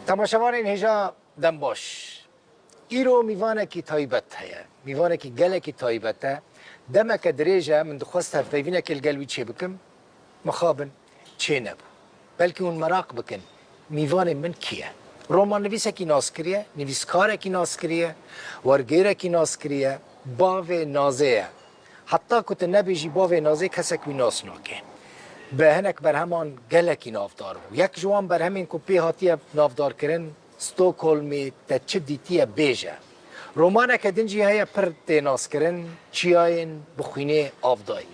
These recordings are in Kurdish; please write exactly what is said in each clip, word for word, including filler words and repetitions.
Temaşevanên hêja dem baş. Îro mîvanekî taybet heye. Mîvanekî gelekî taybet e. Demeke dirêj e, min dixwest hevpeyvînekê li gel wî çêbikim. Mixabin çênebû. Belkî hûn meraq bikin, mîvanê min kî ye? Romannivîsekî naskirî ye, nivîskarekî naskirî ye, wergêrekî naskirî ye, bavê Nazê ye. Heta ku tu nebêjî bavê Nazê, kesek wî nas nake. Bi hinek berheman gelekî navdar bû. Yek ji wan berhemên ku pê hatiye navdarkirin, Stockholmê te çi dîtiye bêje. Romaneke din jî heye pir tê naskirin, Çiyayên bi xwînê avdayî.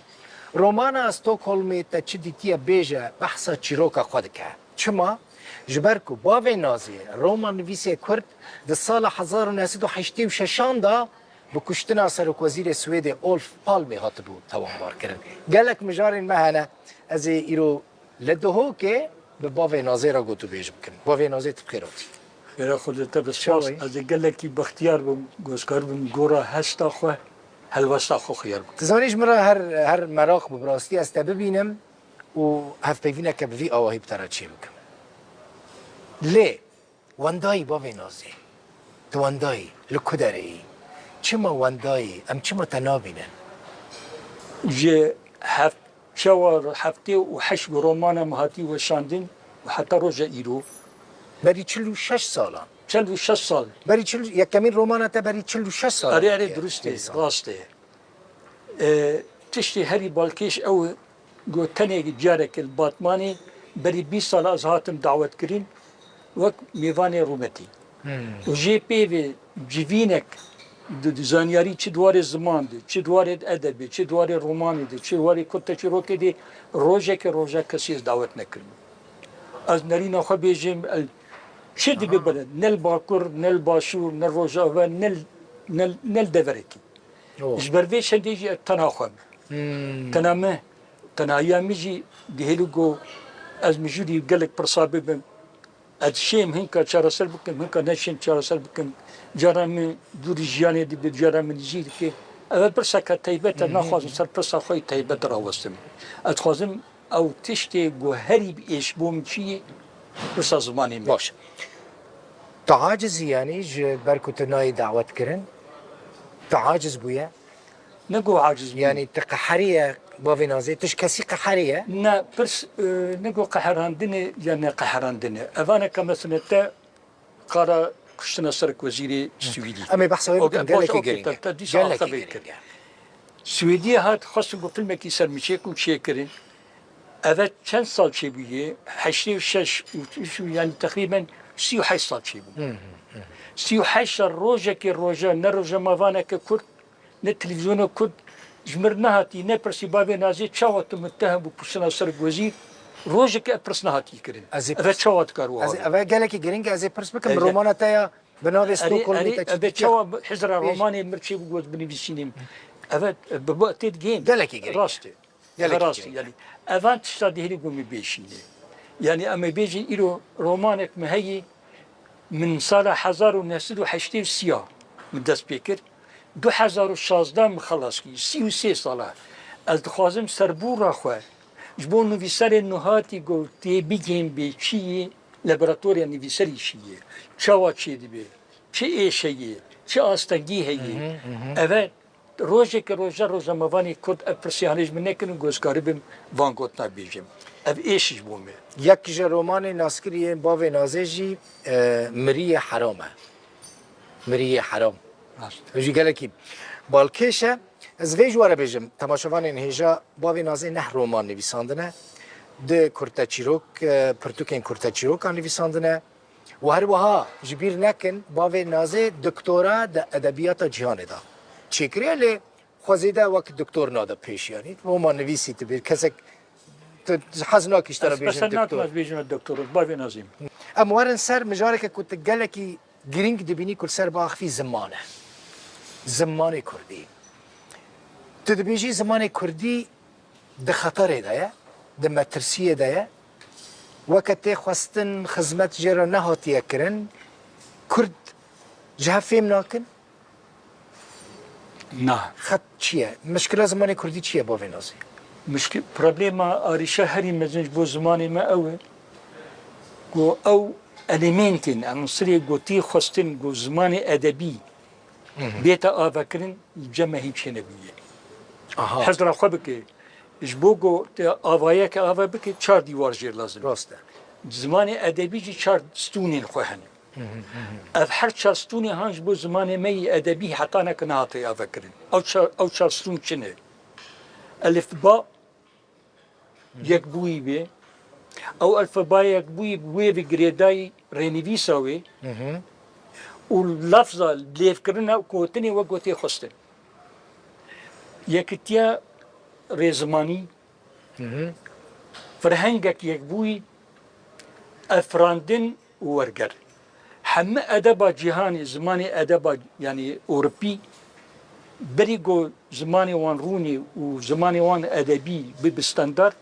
Romana Stockholmê te çi dîtiye bêje behsa çîroka xwe dike. Çima? Ji ber ku bavê Nazê, romannivîsê Kurd, di sala hezar û neh sed û heştê û şeşan de bi kuştina serokwezîrê Swêdê Olof Palmê hatibû tewanbarkirin. Gelek mijarên me hene, ez ê îro li Duhokê bi bavê Nazê re gotûbêj bikim. Bavê Nazê, tu bi xêr hatî. Xêra Xwedê te be, spas. Çawa yî? Ez ê gelekî bextiyar bim, ku ez karibim gora hesta xwe, helwesta xwe xiyar bikim. Tu zanî ji min re her, her meraq bû, bi rastî ez te bibînim û hevpeyvîneke bi vî awahî bi te re çêbikim. Lê wendayî bavê Nazê. Tu wendayî, li ku derê yî? Çima wendayî? Em çima te nabînin? Ji heft-, çawa heftê û heşt ku romana min hatî weşandin û heta roja îro. Berî çil û şeş salan. Çil û şeş sal. Berî çil, yekemîn romana te berî çil û şeş salan. Erê, erê, hatiye dirust e, nivîsandin. Rast e. E, tiştê herî balkêş ew e, ku tenê careke li Batmanê berî bîst sala ez hatim dawetkirin wek mêvanê rûmetî. Hmm. Û jê pê ve civînek di, di zanyarî çi di warê ziman de, çi di warê edebê, çi di warê romanê de, çi di warê kurteçîrokê de rojeke roja kesî ez dawet nekiribû. Ez nerîna xwe bêjim, el, çi dibe bile, ne li Bakur, ne li Başûr, ne Rojava, ne li, ne li, ne li deverekî. Oh. Ji ber vê çendê jî ez tena xwe me. Hmm. Tena me, tenahiya min jî dihêlî ku ez mijûlî gelek pirsa bibim. Ez şêm hinka çareser bikim, hinka neşêm çareser bikim. Cara min dûrî jiyanê dibe, cara min nizî dike. Ev pirseke taybet e, naxwazim ser pirsa xwe yê taybet rawestim. Ez dixwazim ew tiştê ku herî bi êş bo min çi ye, pirsa zimanê me. Baş. Tu aciz î, yanî ji ber ku tu nayê dawet kirin, tu aciz bûye? Ne ku aciz bû. Yanî tu qeheriye bavê Nazê, tu ji kesî qeheriye? Ne, pirs, e, ne ku qeherandinê ya ne qeherandinê. Evaneke mesela te qala kuştina serekwezîrê Swîdî. Em ê behsa wê bikin, gelekî girîng e. Gelekî girîng e. Swêdiyê hat, xwestin ku filmekî ser min çêkin û çêkirin. Eve çend sal çêbûye? Heştê û şeş û, û, yanî teqrîben sî û heşt sal çêbû. Hı hı, hı. Sî û heşt sal rojekê roja, ne rojnamevaneke Kurd, ne televîzyona Kurd ji mir nehatî, nepirsî bavê Nazê çawa tu muttehim bû, piştina serekwezîr, rojekê ev pirs nehatî kirin. Ez ê Eve pirs-, çawa dikar ez ê, wiha be? Eve gelekî girîng e, ez ê pirs bikim, Eve romana te ya bi navê Erê, Stockholmê erê, te çi eve dîtiye? Çawa bi-, hizra Bêj. Romanê mir çêbû got binivîsînim. Eve, e, bi, bi, têt game. Gelekî girîng e. Rast e. Gelekî Rast e, girîng e. Yanî, evan tişta dihêlî ku min bêşînê. Yanî, em ê bêjin îro romanek min heyî, min sala hezar û neh sed û heştê û sê min dest pê kir. Du hezar û şazdeh min xelas kir. Sî û sê sala. Ez dixwazim serbûra xwe ji bo nivîserên nuhatî ku tê bigihên bê çi yê, laboratoriya nivîserî çi yê, çawa çêdibe, çi êş heye, çi astengî heye. Hı hı, hı hı. Eve rojeke roja rojnamevanê Kurd ev pirsê hanê ji min nekirin, ku ez karibim van gotina bêjim. Ev êş ji bo me. Yek ji romanê naskirî yên bavê Nazê jî, e, Miriyê Heram e. Miriyê Heram. Rast. Ev jî gelekî balkêş e. Ez vê ji we re bêjim, temaşevanên hêja, bavê Nazê neh roman nivîsandine. Du kurteçîrok, e, pirtûkên kurteçîrokan nivîsandine. Û her wiha ji bîr nekin, bavê Nazê doktora di edebiyata cîhanê de çêkiriye, lê xwe zêde wek doktor nade pêş, yanî romannivîsî tu bê, kesek tu hez nakî ji te re bêjin doktor. Ez qesed nakim ez bêjim doktor, bavê Nazê. Em werin ser mijareke ku tu gelekî girîng dibînî ku li ser biaxivî, ziman e. Zimanê kurdî. Tu dibêjî zimanê kurdî di xeterê de ye, di metirsiyê de ye. Weke tê xwestin xizmet jê re nehatiye kirin, kurd ji hev fêm nakin? Na. Xet çi ye? Mişkila zimanê kurdî çi ye bavê Nazê? Mişkil-, problema arîşa herî mezin ji bo zimanê me ew e ku ew elementên, unsirê ku tê xwestin ku zimanê edebî bête avekirin, li cem me hîn çênebûye. Aha. Hizra xwe bike, ji bo ku te avayeke ava bike, çar dîwar jê lazim e. Rast e. Zimanê edebî jî çar stûnên xwe hene. Ev her çar stûnê han ji bo zimanê me yê edebî heta neke nehate avekirin. Ew çar, ew çar stûn çi ne? Elifba yekbûyî bê. Ew elfeba yekbûyî bi wê ve girêdayî rênivîsa wê û lafza lêvkirina û gotinê wek ku tê xwestin. Yekitiya rêzimanî, firhengek yekbûyî, efirandin û werger. Hemî edeba cîhanê, zimanê edeba, yanî Ewropî, berî ku zimanê wan rûnê û zimanê wan edebî bibe standard,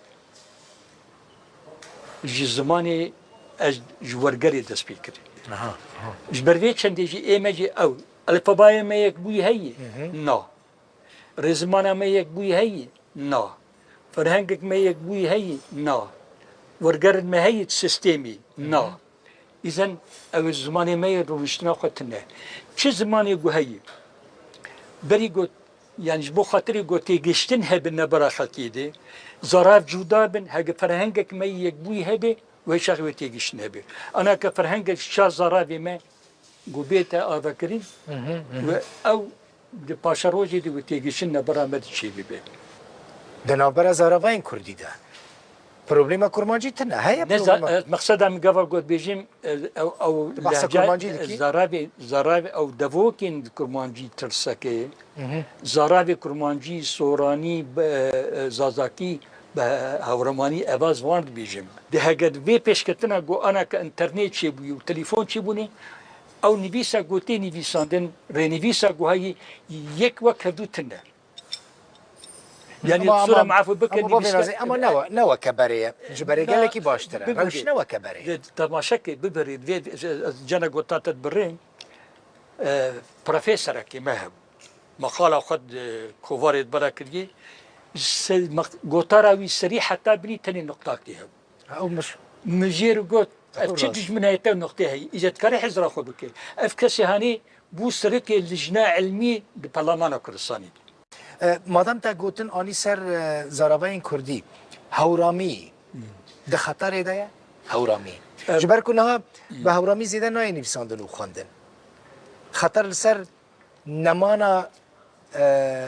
ji zimanê, ez ji wergerê dest pê kir. Aha, aha. Ji ber vê çendê jî ê me jî ew, elfebayê me yekbûyî heye? Na. Rêzimana me yekbûyî heye? Na. Ferhengek me yekbûyî heye? Na. Wergerên me heye di sîstemê? Na. Îzen ew ê zimanê me yê rûniştina xwe tune. Çi zimanê ku heye? Berî got, yani ji bo xatirê ku têgiştin hebe nebera xelkê de, zarav cuda bin, heke ferhengek me yê yekbûyî hebe, wê çaxê wê têgiştin hebe. Ana ke ferhengek ji çar zaravê me ku bête avekirî, wê ew di paşerojê de wê têgiştin nebera me de çêbibe. Di navbera zaravayên kurdî de problema kurmancî tune heye. Ne za-, problema e, meqseda min gava got bêjim, e, ew, ew Tu behsa lehca, kurmancî e, dikî? Zaravê, zaravê ew devokên kurmancî tirseke ye. Zaravê kurmancî, soranî, be-, e, zazakî, be-, hewremanî, eva ziwan dibêjim. Di heger vê pêşketina ku ana ke înternet çêbûyî û telefon çêbûnê, ew nivîsa ku tê nivîsandin, rênivîsa ku heyî, yek wek hevdû tune. Yani, ama, sura ama, mafu bike, ama bavê nivîska-, Nazî, ama ne we-, ne weke berê ye. Ji berê Na, gelekî baştir e. Bibirê. Rewş ne weke berê ye. De, temaşe ke, bibirê, vê, ez cene gota te dibirê, e, profesorekî me hebû. Maqala xwe di kovarê de bera kiriye. Se-, maq-, gotara wî serî heta binî tenê nuqtakê hebû. Ha, ew mir. Min jê re got, "Ev çi dijminayê te nuqtê heye? Îca dikarî hizra xwe bike." Ev kesê hanî bû serokê lijna ilmî di Parlemana Kurdistanê de. E, madem te gotin anî ser, e, zaravayên kurdî, hewramî di xeterê de ye? Hewramî. E, Ji ber ku niha bi hewramî zêde nayê nivîsandin û xwendin. Xeter li ser nemana, e,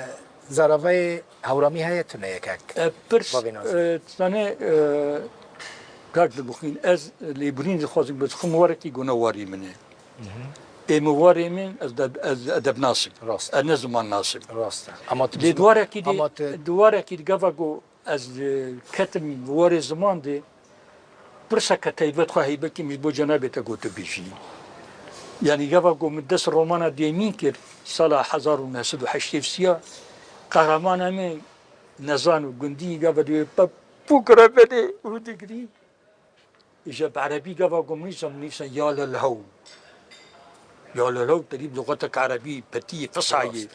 zaravayê hewramî heye tune yekek. E, pirs, Bavê Nazî. E, zanê, e, kak dibixwîn, ez lêbirîn dixwazim, bi xim warekî guna warî min e. Ê min warê min, ez de-, ez edebnas im. Rast. Ez ne zimannas im. Rast e. Ama tu Lê dibî-, di warekî dî, ama tu di warekî di gava ku ez, e, ketim warê ziman de, pirseke taybet xwe heybekî min ji bo cenabê te gotu bêjî. Yanî gava ku min dest romana dêmîn kir, sala hezar û neh sed û heştê û sê, qehramana min nezan û gundî gava dê pepûk re benê û digirî. Îja bi erebî gava ku min nivîsa, min nivîsa ya lel hewl. Ya lel hewl, te dî bi luxeteke erebî, petiyê, fisayê. Rast e.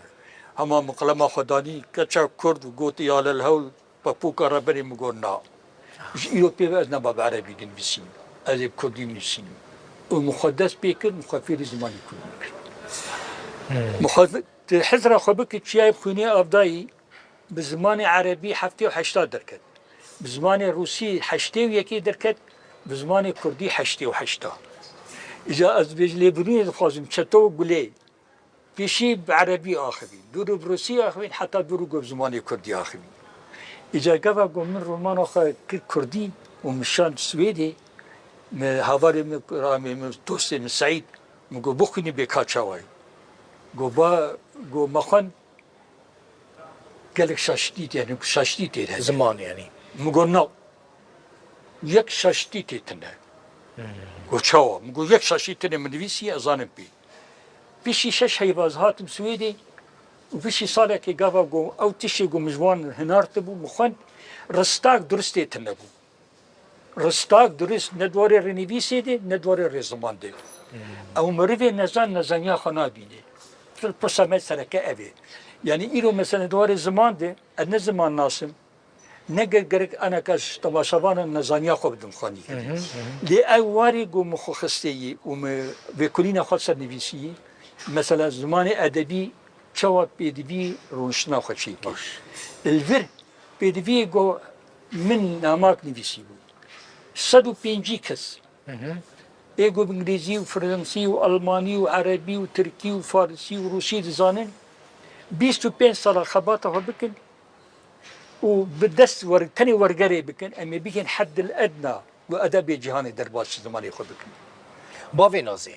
Hema min qelema xwe danî, keça kurd û got ya lel hewl, pepûka re berê, min got na. Ji îro pê ve ez nema bi erebî dinivîsînim. Ez ê bi kurdî nivîsînim. Û min xwe dest pê kir, min xwe fêrî zimanê kurdî kir. Hmm. Min xwe, tu hizra xwe bike çiyayê bi xwînê avdayî, bi zimanê erebî heftê û heşta derket. Bi zimanê rûsî heştê û yekê derket, bi zimanê kurdî heştê û heşta. Îca ez vê ji lêbirînê dixwazim, çeto û gulê. Pêşî bi erebî axivîn, dûrû bi rûsî axivîn, heta dûrû ku bi zimanê kurdî axivîn. Îca gava ku min romana xwe kir kurdî û min şand Swêdê, min hevalê min, ramê min, dostê min Seîd, min got, "Bixwînî bê ka çawa ye?" Got, "Ba," got, "Me xwend, gelek şaştî tê, yanî şaştî tê hene." Ziman yanî. Min got, "Na. Yek şaştî tê tune." Hmm. Got, "Çawa?" Min got, "Yek şaştî tune min nivîsî, ez zanim pê." Piştî şeş heyva ez hatim Swêdê û piştî salekê gava got, ew tiştê got min ji wan hinartibû, min xwend, ristak duristê tune bû. Ristak durist ne di warê rênivîsê de, ne di warê rêziman de. Hmm. Ew mirivê nezan nezaniya xwe nabîne. Pir-, pirsa me sereke ev e. Yanî îro mesela di warê ziman de, ez ne zimannas im, Ne ge-, gerek anaka ji temaşevanan nezaniya xwe bidim xwendî. Lê ew warê ku min xwe xisteyî û min vêkulîna xwe ser nivîsiyî, mesela zimanê edebî çawa pêdivî rûniştina xwe çêkir. Li vir pêdiviyê ku min namak nivîsî bû. Sed û pêncî kes. Ê ku bi îngilîzî û fransî û elmanî û erebî û tirkî û farisî û rûsî dizanin, bîst û pênc sala xebata xwe bikin û bi dest wer-, tenê wergerê bikin, em ê bigihên heddil edna û edebê cîhanê derbas ji zimanê xwe bikin. Bavê Nazê,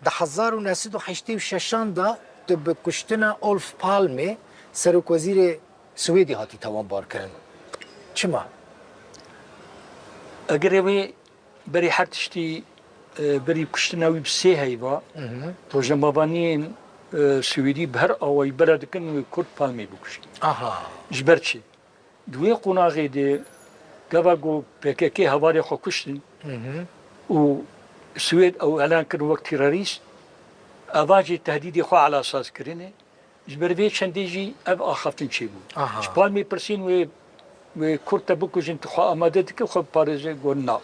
di hezar û neh sed û heştê û şeşan de tu bi kuştina Olof Palme, serokwezîrê Swêdê hatî tawanbarkirin. Çima? Eger wê berî her tiştî, e, berî kuştina wî bi sê heyva, rojnamevaniyên, e, Swêdî bi her awayî bela dikin wê Kurd Palmê bikuşin. Aha. Ji ber çi? Di wê qonaxê de gava ku P K K hevalê xwe kuştin û Swêd ew elan kirin wek terorîst, eva jî tehdîdê xwe elasaz kirine. Ji ber vê çendê jî ev axaftin çêbû. Aha. Ji Palmê pirsîn wê, wê Kurd te bikujin, tu xwe amade dikî xwe biparêze, got na.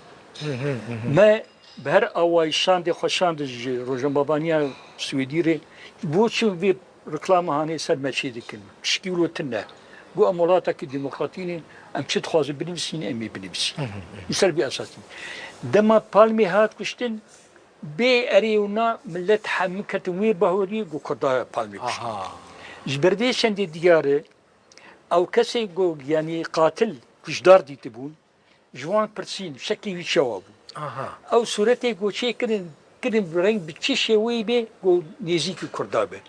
Me bi her awayî şandê xwe şandin ji rojnamevaniya Swêdî re. Bo çi vê reklama hanê ser me çê dikin? Tişkî wilo tune. Got em welatekî demokratî ne, em çi dixwazin binivîsîn, em ê binivîsîn. Li ser vê esasî. Dema Palmê hat kuştin, bê erê û na, millet hemû ketin wê baweriyê ku Kurda Palmê kuştin. Aha. Ji ber vê çendê diyar e, ew kesê ku, yanî qatil, kuşdar dîtibûn, ji wan pirsîn, şeklê wî çawa bû? Aha. Ew sûretê ku çê kirin, kirin bi reng bi çi şêweyî bê ku nêzîkî Kurda be.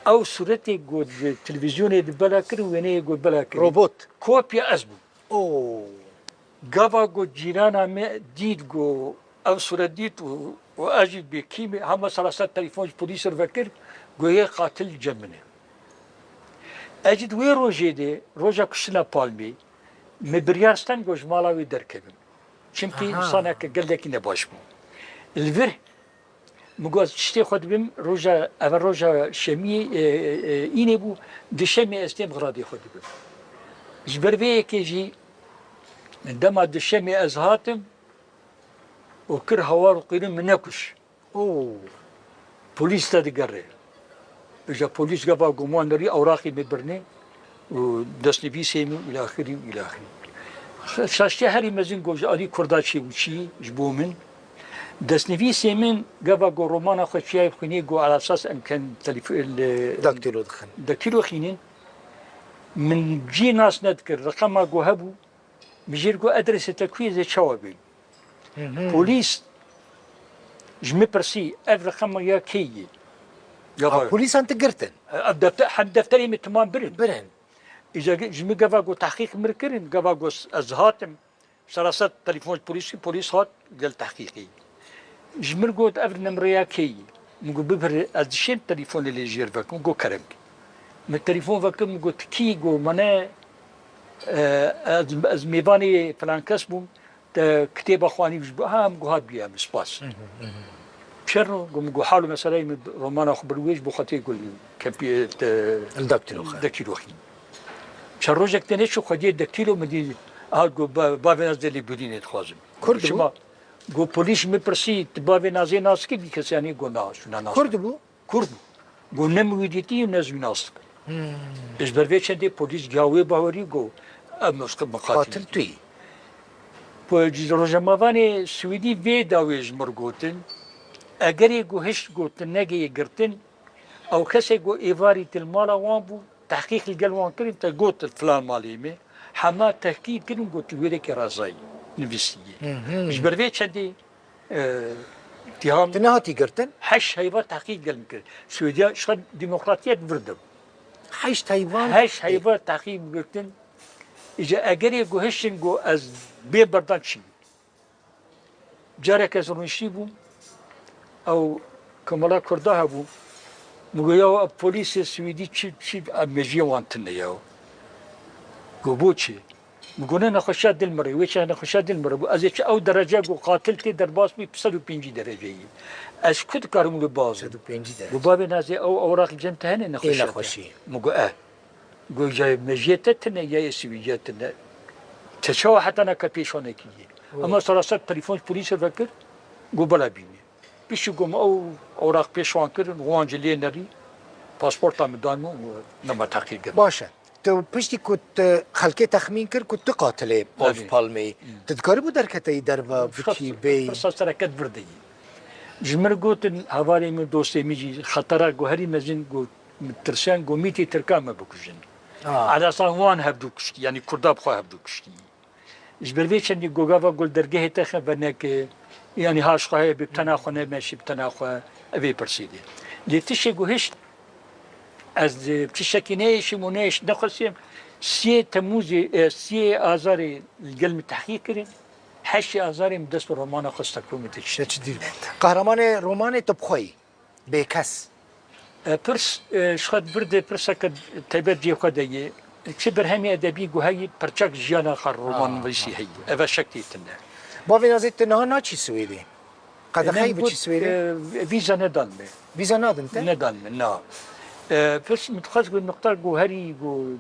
Ew sûretê ku di televîzyonê de bela kirin, wêneyê ku bela kirin. Robot. Kopya ez bûm. Oo. Gava ku cîrana me dît ku ev sûret dît û, û ez jî bêkî me, hema seraser telefon ji polîsê re vekir, ku yê qatil cem min e. Ez jî di wê rojê de, roja kuştina Palmê, me biryar stand ku ji mala wê derkevim. Çimkî Aha. Însaneke gelekî nebaş bû. Li vir, min got, tiştê xwe dibim, roja, ev roja şemiyê, e, e, e, înê bû, di şemê ez têm xiradê xwe dibim. Ji ber vê yekê jî dema di şemê ez hatim û kir hawar û qîrin min nekuş. Oo. Polîs te digere. Îja polîs gava guman derî ewraqî min birine û destnivîsê min û îlaxirî û îlaxirî. Şaştiya herî mezin ku ji alî Kurda çêbû çi ji bo min. Destnivîsê min gava ku romana xwe çiyayê xwînê ku elasas em ken telîf-, li Daktilo dixin. Daktilo xînin. Min cî nas nedikir. Reqema ku hebû, min jê re got, "Edresê te ku ye, ez ê çawa bêm?" Polîs ji min pirsî, "Ev reqema ya kê ye?" Ya Ha, va- polîsan ti girtin? Ev defter, hem defterê min timan birin. Birin. Îca ji min gava got, "Tehqîq min kirin." Gava got, "Ez hatim." Seraser telefon ji polîsî, polîs hat gel tehqîqî. Ji min got, "Ev nimreya kê ye?" Min got, "Bibir, ez dişêm telefonê lê jêr vekim." Got, "Kerem ke." Min telefon vekim, min got, "Kî?" Got, "Mane, e, ez, ez mêvanê filan kes bûm, te kitêba xwe anî ji bo." "Ha," min got, "Hat bîya min, spas." Çerno, got, min got, "Hal û meseleyê min romana xwe bir wê ji bo xwe tê got kempî te Li daktilo xwe. Daktilo xîn." Çend rojek tê neçû xwediyê daktilo min dî, ha, got, "Ba-, bavê ez dê lê birînê dixwazim." Kurd bû? Çima? Got, "Polîs min pirsî, tu bavê Nazê nas dikî?" Vî kesanî got, "Na, şûna nas." Kurd bû? Kurd bû. Got, "Ne min wî dîtî û ne ez wî nas dikim." Ji ber vê çendê polîs giha wê bawerî got, "Ev mosqif min qatil." Qatil tu yî. Ku ji rojnamevanê Swêdî vê dawê ji mir gotin, egerê ku hişt gotin negeyê girtin, ew kesê ku êvarî til mala wan bû, tehqîq li gel wan kirin, te got filan malê me, hema tehkîk kirin, got wêrekê razayî nivîsî ye. Ji ber vê çendê, e, îttiham Tu nehatî girtin? Heşt heyva tehqîq gel min kir. Swêdiya ji xwe demokratiyet vir de. Heşt heyvan? Heşt heyva tehqîq girtin. Îca egerê ku hiştin ku ez bê berdan çi? Carek ez rûniştî bûm, ew Komela Kurda hebû, min got, "Ya ev polîsê Swêdî çi, çi, ev mejiyê wan tune ya." Got, "Bo çi?" Min got, "Ne nexweşiya dil mire, wê çaxê nexweşiya dil mire bû. Ez ê çi ew derece got qatil tê derbas bû, sed û pêncî dereceyî. Ez ku dikarim wilo bavim?" Sed û pêncî derece. Got, "Bavê Nazê, ew ewraq li cem te hene nexweşiya te?" Nexweşî. Min got, "Eh." Got, "Ya mejiyê te tune, ya yê Swêdiya tune." Te çawa heta neke pêşanekî ye? Ama saraser telefon ji polîsê vekir, got bela bînî. Piştî got min ew ewraq pêş wan kirin, wan jî lê nerî, pasporta min dan min û nema teqî kirin. Baş e. Tu piştî ku tu xelkê texmîn kir ku tu qatilê Olaf Palmê yî, tu dikarîbû derketeyî derve bikî bêyî? Pirsa sereke di vir de ye. Ji min gotin, hevalê min, dostê min jî xetera ku herî mezin ku min tirsen ku mîtê Tirkan me bikujin. Elasa wan hevdû kuştî, yanî Kurda bi xwe hevdû kuştî. Ji ber vê çendî gogava gul dergehê te xeber neke, yanî ha ji xwe heye bi tena xwe nemeşî bi tena xwe, evê pirsî dê. Lê tiştê ku hişt, ez, e, tiştekî neyêşim û neyêş nexwestim. Siyê Temûzê, e, siyê Azarê li gel min tehqîq kirin. Heştê Azarê min dest bi romana xwe Stockholmê te çi Te çi dî? Qehremanê romanê tu bi xwe yî. Bêkes. E, pirs, e, ji xwe vir de pirseke taybet cihê xwe de ye. Çi berhemê edebî ku heyî pirçek jiyana xwe roman nivîsî heyî. Ev e şektî tune. Bavê Nazê, tu niha naçî Swêdê? Qedexeyî biçî Swêdê? E, vîza nedan me. Vîza nadin te? Nedan me, na. E, pirs min dixwest ku nuqta ku herî ku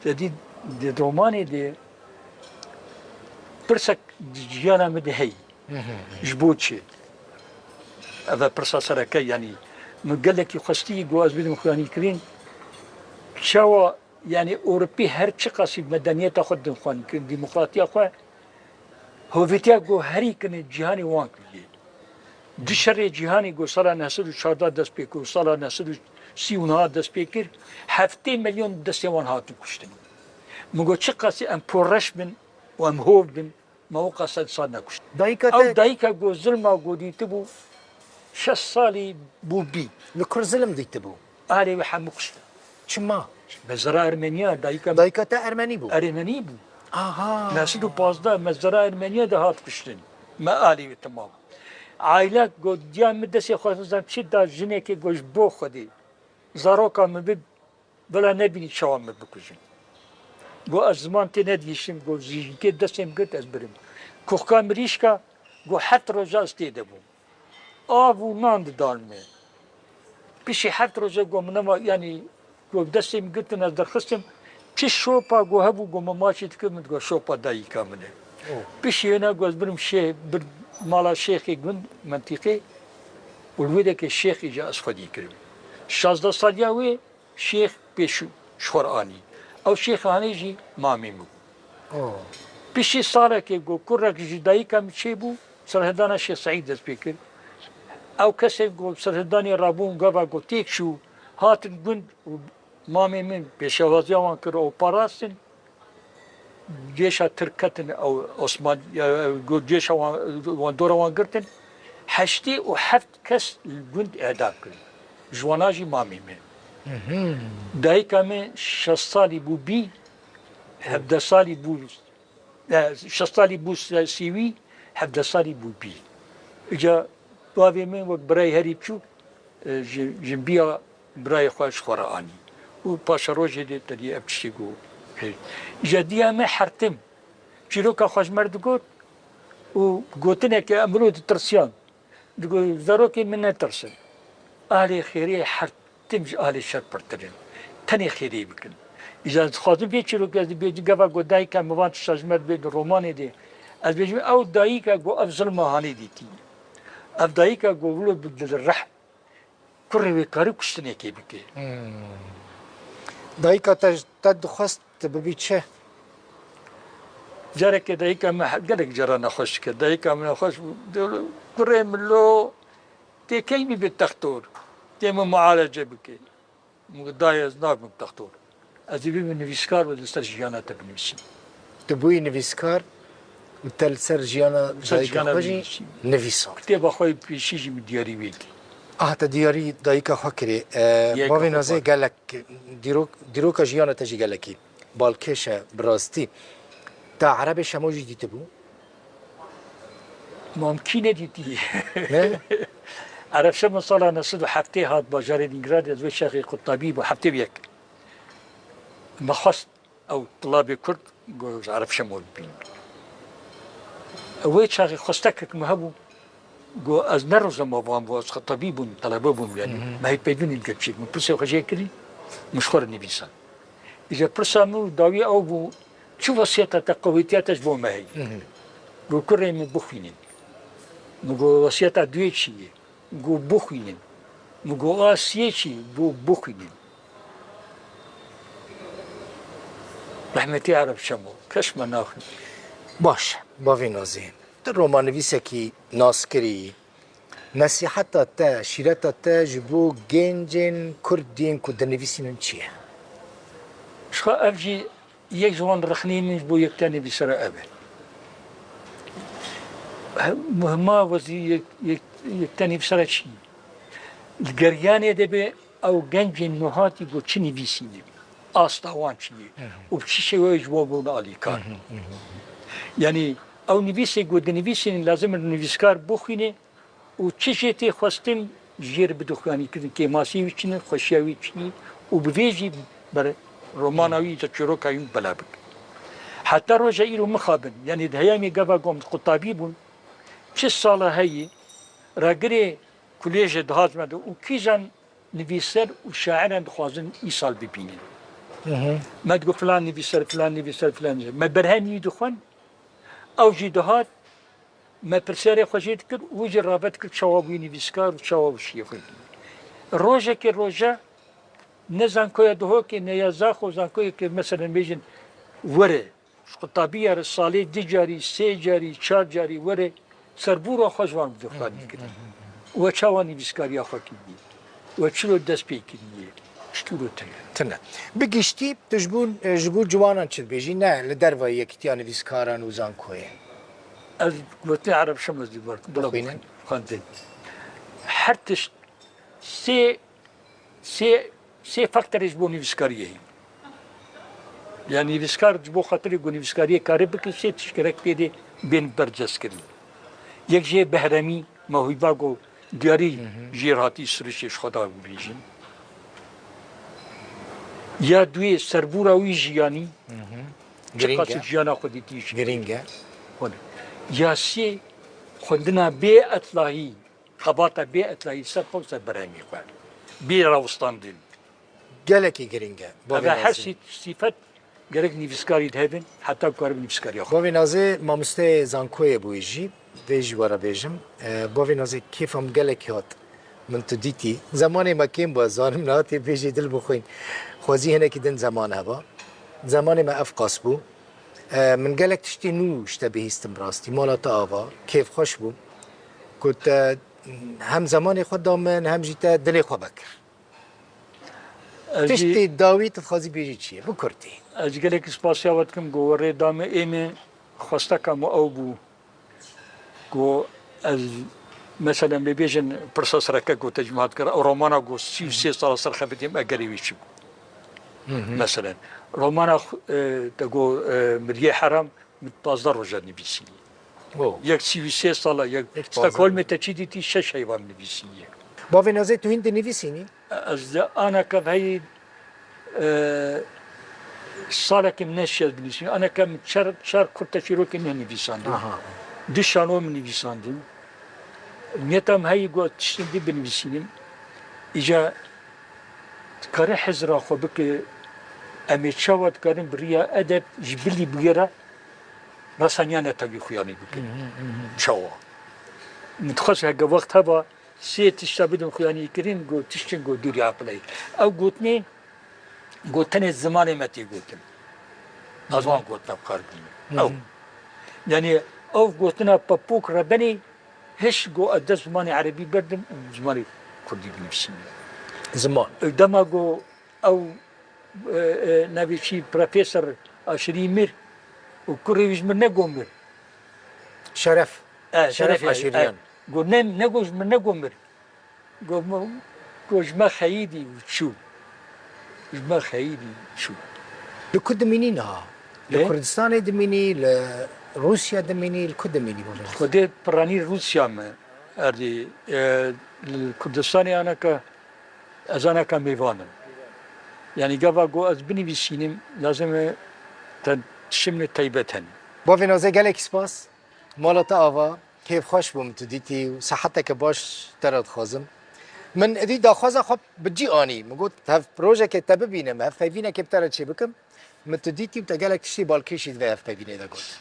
te dî di romanê de pirsek di jiyana min de heyî. Ji bo çi? Ev e pirsa sereke, yanî min gelekî xwestî ku ez bidim xuyanîkirin. Çawa, yanî Ewropî her çiqasî medeniyeta xwe din xuyanîkirin, demokratiya xwe, hovîtiya ku herî kirin cîhanê wan kiriye. Di şerê cîhanê ku sala neh sed û çardeh dest pê kir û sala neh sed û sî û neh dest pê kir, heftê milyon destê wan hatin kuştin. Min got, çiqasî em porreş bin û em hov bin, me weka sed sal nekuşt. Dayika Ew te dayika ku zilma ku dîtibû, şeş salî bû bî. Li kur zilim dîtibû? Alê wî hemû kuştin. Çima? Mezra Ermeniya, dayika Dayika te Ermenî bû? Ermenî bû. Aha. Neh sed û pazdeh mezra Ermeniya de hat kuştin. Me alî wî temam. Aîla got, diya min destê xwe zan çi da jinekê got ji bo Xwedê. Zaroka min bi, bila nebînî çawa min bikujin. Got, ez ziman tê nedihîştim, got, zîjînkê destê min girt ez birim. Kuxka mirîşka, got, heft roja ez tê de bûm. Av û nan didan me. Piştî heft roje got min nema, yanî got destê min girtin ez derxistim. Çi şopa got hebû got min maçî dikir, min digot şopa dayika min e. Piştî wêne got ez birim şêx, bir mala şêxê gund, mentîqê. Û li wê dekê şêxî jî ez xwedî kirim. Şazdeh saliya wê şêx pêş ji xwe re anî. Ew şêxê hanê jî mamê min bû. Oh. Piştî salekê ku kurek ji dayika min çêbû, serhildana Şêx Seîd dest pê kir. Ew kesên ku serhildanê rabûn gava ku têk çû, hatin gund û mamê min pêşewaziya wan kir û parastin. Cêşa Tirk ketin ew Osman, ya, ew got cêşa wan, wan dora wan girtin. Heştê û heft kes li gund edam kirin. Ji wana jî mamê min. Dayika min şeş salî bû bî, hevdeh salî bû, e, şeş salî bû se-, sîwî, hevdeh salî bû bî. Îca bavê min wek birayê herî biçûk, e, ji, jinbiya birayê xwe ji xwe re anî. Û paşerojê dê te dî ev tiştê got. Îca diya me hertim. Çîroka xwe ji me re digot û gotineke em mirov ditirsiyan. Digot, zarokên min netirsin. Ahlê xêrê her tim ji ahlê şer pirtir in. Tenê xêrê bikin. Îca dixwazim vê çîrokê ez dibêjim, gava got dayika min van tişta ji me dibêjin romanê de. Ez bêjim, ew dayika got ev zilma hanê dîtî. Ev dayika got wilo bi dilreh. Kurê wê karî kuştinekê bike. Hmm. Dayika te, te dixwest tu bibî çi? Carekê dayika min he-, gelek cara nexweş dikir. Dayika min nexweş bû. Dê-, kurê min lo tê key bî bi textor. Tê min mualece bike. Min got, dayê ez nabim textor. Ez ê bibim nivîskar û li ser jiyana te binivîsim. Tu bûyî nivîskar û te li ser jiyana dayika xwe jî nivîsand. Kitêba xwe yê pêşî jî min diyarî wê kir. Aha, te diyarî dayika xwe kirê. E, bavê Nazê gelek dîrok, dîroka jiyana te jî gelekî balkêş e, bi rastî. Te Erebê Şemo jî dîtibû? Mamkî nedîtî. Ne? Ereb Şemo sala neh sed û heftê hat bajarê Lîngrad, ez wê çaxê qutabî bû, heftê û yek. Me xwest ew tulabê Kurd, got, ji Ereb Şemo bibînin. Wê çaxê xwestekek min hebû, got, ez ne rojema van bû, ez qutabî bûm, telebe bûm, yanî. Hı hı. Me hê peyvînî li gel çêk, min pirsê xwe jê kirî, min ji xwe re nivîsand. Îca pirsa min û dawî ew bû, Çi wesiyeta te qewetiya te ji bo me heye? Got, kurê min bixwînin. Min got, wesiyeta duyê çi ye? Got, bixwînin. Min got, a siyê çi ye? Got, bixwînin. Rehmetî Ereb Şemo, kes me naxwîn. Baş, bavê Nazê. Tu romanivîsekî naskirî yî. Nesîheta te, şîreta te ji bo gencên Kurd yên ku dinivîsînin çi ye? Ji xwe ev jî yek ji wan rixneyên min ji bo yekte nivîsera ev e. He-, muhima wezî yek-, yek-, yekte nivîsera çi ye? Li geriyanê de be ew gencên nuhatî ku çi nivîsîne, asta wan çi ye û bi çi şêweyê ji wan bûne alîkar. Yanî ew nivîsê ku dinivîsînin lazim e nivîskar bixwîne, û çi jê tê xwestin jê re bide xuyanîkirin, kêmasî wî çi ne, xweşiya wî çi ye û bi vê jî ber romana wî ya çîroka wî bela bike. Heta roja îro mixabin, yanî di heyamê gava ku em qutabî bûn, çi sala heyî, ragirê kulêjê dihat me de û kîjan nivîser û şairan dixwazin îsal bibînin. Me digot filan nivîser, filan nivîser, filan nivîser. Me berhemî wî dixwend, ew jî dihat, me pirsyarê xwe jê dikir û wî jî rave dikir çawa bûyî nivîskar û çawa wişiyê xwe dî. Rojekê roja ne zankoya Duhokê ne ya Zaxo zankoyekê meselen bêjin were ji qutabî ya re salê du carî, sê carî, çar carî were serbûra xwe ji wan bide xwedî kirin. We çawa nivîskariya xwe kiriye? We çilo dest pê kiriye? Çi tûro tune? Tune. Bi giştî tu ji bo, ji bo ciwanan çi dibêjî? Ne li derve yekîtiya nivîskaran û zankoyê. Ez gotinê Ereb Şem ez dî ber bila bixwînin. Xwendin. Her tişt sê, sê, sê faktorê ji bo nivîskariyê heye. Yani nivîskar ji bo xatirê ku nivîskariyê kare bike sê tişt gerek tê de bên bercestkirin. Yek jê behremî, mewhîba ku diyarî jê re hatî sirişê ji xwe da bibêjin. Ya duyê serbûra wî jiyanî, çiqas jiyana xwe dîtî jî. Girîng e. Ya sê xwendina bê etlahî, xebata bê etlahî ser xwe ser berhemî xwe. Bê rawestandin. Gelekî girîng e. Ev her sî-, sîfet gerek nivîskarî dihevin, heta ku karibe nivîskariya xwe. Bavê Nazê mamosteyê zankoyê bûyî jî, vê jî we re bêjim. E, Bavê Nazê kêfa min gelekî hat. Min tu dîtî. Zemanê me kêm bû, ez zanim nihatê bêjî dil bixwîn. Xwezî hinekî din zeman heba. Zemanê me ev qas bû. E, min gelek tiştê nû ji te bihîstim rastî. Mala te ava, kêfxweş bûm. Ku te hem zemanê xwe da min, hem jî te dilê xwe vekir. Tiştê dawî tu dixwazî bêjî çi ye? Bi kurtî. Ez gelekî spasiya we dikim ku we rê da min, ê min xwesteka min ew bû ku ez, meselen, bê bêjin pirsa sereke ku te ji min hat kir, ew romana ku sî û sê sala ser xebitîm, egerê wî çi bû? Meselen, romana xwe, e, te got, e, Miriyê Heram, min pazdeh roja nivîsî. Yek sî û sê sala, yek Stockholmê te çi dîtî, şeş heyvan nivîsî ye. Bavê Nazê tu hîn dinivîsînî? Ez anaka heyî, e, salekê min neşiya binivîsînim. Anaka min çar, çar kurteşîrokê ne nivîsandin. Du şano min nivîsandin. Niyeta min heyî got tiştên dî binivîsînim. Îca dikare hizra xwe bike, em ê çawa dikarin bi riya edeb ji bilî bigere resaniya netewî xuyanî bikin. Çawa? Min dixwest heke wext heba sê tişta bidim xuyanî kirin, got tiştin got dûrî eqilê. Ew gotinê, got tenê zimanê me tê gotin. Ez wan gotina bi kar bînim. Ew. Yanî ew gotina pepûk rebenê hiş got ez dest zimanê erebî berdim û zimanê kurdî binivîsînim. Ziman. Dema got ew, e, e, navê çi, Profesor Aşirî mir û kurê wî ji min negot mir. Şeref. E, Şeref Şeref, e, Aşirîyan. E, got ne, negot ji min negot mir. Got, got ji me xeyidî û çû. Ji me xeyidî çû. Li ku dimînî niha? Li Kurdistanê dimînî, li Rûsya dimînî, li ku dimînî? Xwedê piranî Rûsya me erdî, e, li Kurdistanê anaka, ez anaka mêvan im. Yanî gava got ez binivîsînim, lazim e te tiştê min taybet hene. Bavê Nazê gelekî spas. Mala te ava, kêfxweş bûm tu dîtî û seheteke baş te re dixwazim. Min êdî daxwaza xwe bi cî anî. Min got, hev rojekê te bibînim, hev hevpeyvînekê bi te re çêbikim. Min tu dîtî û te gelek tiştî balkêşî di vê hevpeyvînê de got.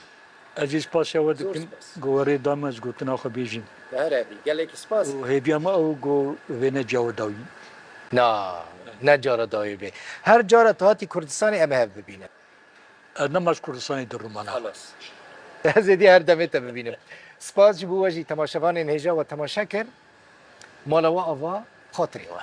Ez jî spasiya we dikim. Spas. Ku we rê da me, ez gotina xwe bêjim. Bi her hebî. Gelekî spas. Û hêviya me ew ku vê ne cara dawî. Na, ne cara dawî bê. Her cara tu hatî Kurdistanê em ê hev bibînin. Ez nema ji Kurdistanê derûm ana. Xelas. Ez êdî her demê te bibînim. Spas ji bo we jî temaşevanên hêja we temaşe kir. Mala we ava, xatirê we.